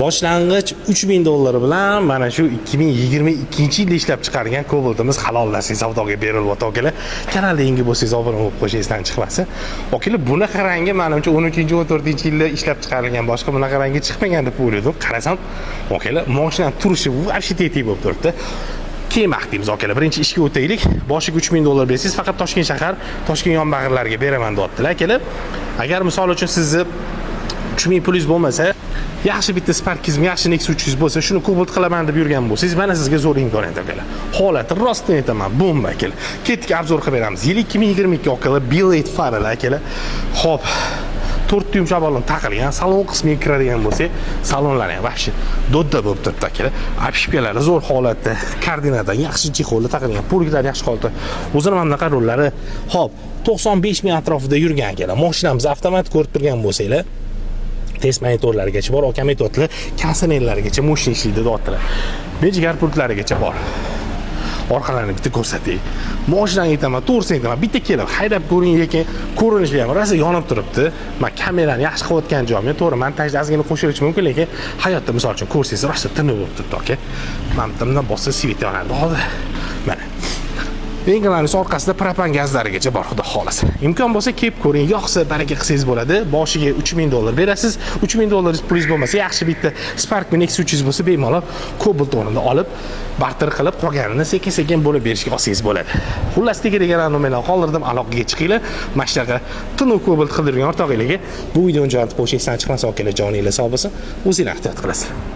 Boshlang'ich 3000 dollar bilan mana shu 2022-yilda ishlab chiqargan Cobalt'imiz halollashlik savdoga berilyapti, akalar. Kanalda yangi bo'lsangiz, obuna bo'lib qo'yish esdan chiqmasin. Akalar, bunaqa rangi, manimcha, 13-14-yilda ishlab chiqarilgan, boshqa bunaqa rangi chiqmagan deb o'yladim. Qarasam, akalar, mashinani turishi вообще tetik bo'lib turibdi. Keyin maqtaymiz, akalar. Birinchi ishga o'taylik. Boshiga 3000 dollar bersangiz, faqat Toshkent shahar, Toshkent yonbag'irlariga beraman deyaptilar, akalar. Agar, misol uchun, sizni 3000 pulingiz bo'lmasa, yaxshi bitta Sparkizm, yaxshi Nexia 300 bo'lsa, shuni Cobalt qilaman deb yurgan bo'lsangiz, mana sizga zo'r imkoniyat, akalar. Holati, rostini aytaman, bomba, akalar. Ketdik, обзор qilib beramiz. Yil 2022, akalar, bi-LED faralar, akalar. Xo'p, to'rtta yumshoq balon taqilgan. Salon qismiga kiradigan bo'lsak, salonlari ham вообще do'dda bo'lib turibdi, akalar. Обшивка lari zo'r holatda, kardinadan yaxshi чехол lar taqilgan, пульт lar yaxshi holatda, o'zini mana bunaqa rollari. Ho'p, 95 ming atrofida yurgan, akalar. Mashinamiz avtomat, ko'rib turgan bo'lsanglar, test monitorlarigacha bor. Akam aytyaptilar, konditsionerlarigacha мощный ishlaydi deyaptilar, bejigar pultlarigacha bor. Orqalarini bitta ko'rsatay. Moshinani aytaman, to'g'risini aytaman, bitta kelib haydab ko'ring, lekin ko'rinishi ham rosa yonib turibdi. Man kamerani yaxshi qilayotgan joyim yo'q, to'g'ri, montajda ozgina qo'shilishi mumkin, lekin hayotda, misol uchun, ko'rsangiz, rosa tiniq bo'lib turibdi, aka. Mana bundan bossa, свет yonadi hozir. Mana, eng главный si, orqasida propan gazlarigacha bor, xudo xohlasa. Imkon bo'lsa, kelib ko'ring, yoqsa, baraka qilsangiz bo'ladi. Boshiga 3000 dollar berasiz. 3000 dollar pulingiz bo'lmasa, yaxshi bitta Spark Nexia 300 bo'lsa, bemalol Cobalt o'rnida olib, barter qilib, qolganini sekin-sekin bo'lib berishga olsangiz bo'ladi. Xullas, degan nomerlarni qoldirdim, aloqaga chiqinglar. Mana shunaqa tiniq Cobalt qidirgan o'rtog'inglarga bu videoni jo'natib qo'yish esdan chiqmasin, akalar, joninglar sog' bo'lsin. O'zinglar ehtiyot qilasizlar.